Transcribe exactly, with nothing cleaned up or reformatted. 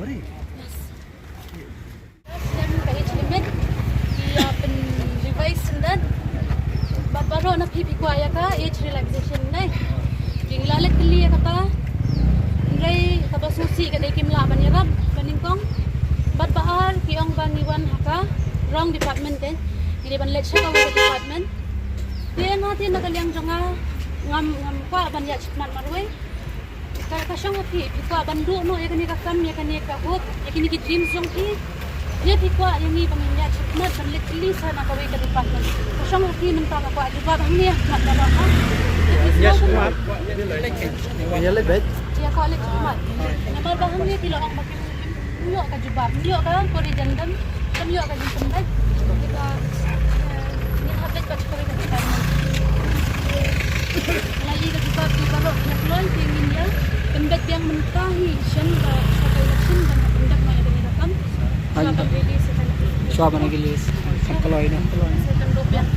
Stem ka age limit ki ïa pyn revise syndet. Bad baroh na phi phi kwah ïa ka age relaxation ne. Ki la leit kylli ïa kata. Hynrei kaba sngewsih ka dei kim lah ban ïarap ba nyngkong. Bad ba ar ki ong ba ngi wan ha ka wrong department te. Ngi dei ban leit sha kawei ka department. Te nga te na ka liang jong nga ngam ngam kwah ban ïa shit mat marwei. Ka, ka shong ha phi, phi kwah ban duh noh ïa kane ka kam, ïa kane ka hope, ïa kine ki dreams jong phi. Ïa phi kwah ïa ngi ba ngin ïa shit mat ban leit kylli sa na kawei ka department. Ka shong ha phi mynta, nga kwah jubab hangne ha khmat baroh ha. Yes, ma'am. Ïa leit beit. Ïa kwah leit shit mat. Namar ba hangne ki la ong ba kim ym ïoh ka jubab, ym ïoh ka corrigendum, ym ïoh ka jingpynbeit. Te ka, eh, ngin hap beit bad shakri ka jubab. Nga ïohi ka jubab ki baroh ki la kloi, te ngin ïa pynbeit biang mynta hi shen ka, ka election ban pyndep ma ïa kane ka kam. Shuwa ban release ïa kane. Shuwa ban release. Kan kloi na. Sa kan duh biang.